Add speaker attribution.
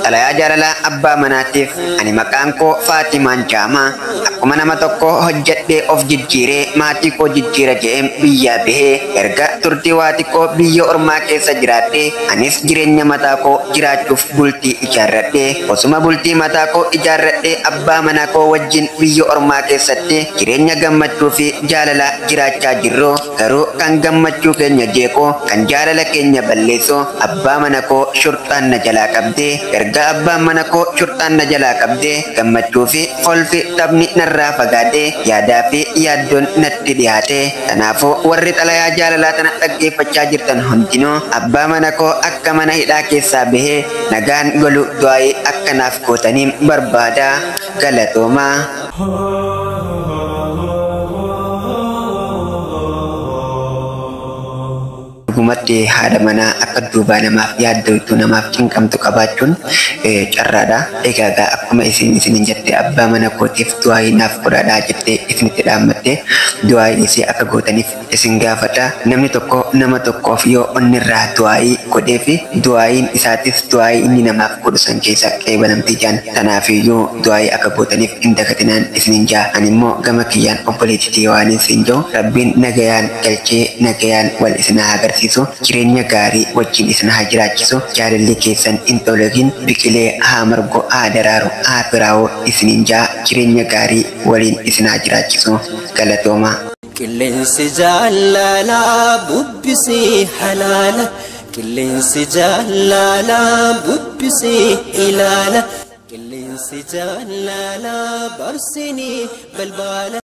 Speaker 1: Xalayaa jaalalaa abbaa manaatiif. Ani maqaan koo Faatimaan Jaamaa. Akkuma nama tokko hojjedhee of jijjiiree maatii koo jijjiira je'een biyyaa bahee erga turtii waa xiqqoo biyya ormaa keessa jiraadhee anis jireenya mataa koo jiraachuuf bultii ijaarradhee osuma bultii mataa koo ijaarradhee abbaa mana koo wajjin biyya ormaa keessatti jireenya gammachuu fi jaalala jiraachaa jirru, garuu kan gammachuu keenya jeeqoo kan jaalala keenya balleessu abbaa mana koo shurxaan na jalaa qabdee. Erga abbaan mana koo shurxaan na jalaa qabdee gammachuu fi kolfi taphni narraa fagaatee yaadaa fi yaaddoon natti dhiyaate. Kanaafuu warri xalayaa jaalalaa tana dhaggeeffachaa jirtan hundinuu abbaa mana koo akka mana hidhaa keessaa bahee nagaan galu du'aayii akkanaaf gootaniin barbaada. Galatoomaa. Dhugumatti haadha manaa akka duubaa namaaf yaaddootu namaaf cinqamtu qabaachuun carraadha. Egaa akkuma isin isinin jette abbaa mana kootiif du'aayii naaf godhaadhaa jettee isinitti dhaammatte du'aayii isii akka gootaniif isin gaafadha. Namni tokko nama tokkoof yoo onnirraa du'aayii godhee fi du'aayiin isaatis du'aayii inni namaaf godhu san keessa qeebalamti jaan. Tanaafiyyuu du'aayii akka gootaniif hin dagatinaan isinin jaa. Ani immoo gama kiyyaan obboleettitii waan isin jiru Rabbiin nagayaan galchee nagayaan wal isin haa agarsiisu, jireenya gaarii wajjin isin haa jiraachisu, jaalalli keessan hin tologin biqilee haa margu, haa daraaru, haa firaa'u isinin jaa, jireenya gaarii waliin isin haa jiraachisu. Galatoomaa.
Speaker 2: Qilleensi jaalalaa bubbisii halaala. Qilleensi jaalalaa bubbisii ilaala. Qilleensi jaalalaa barsinii balbala.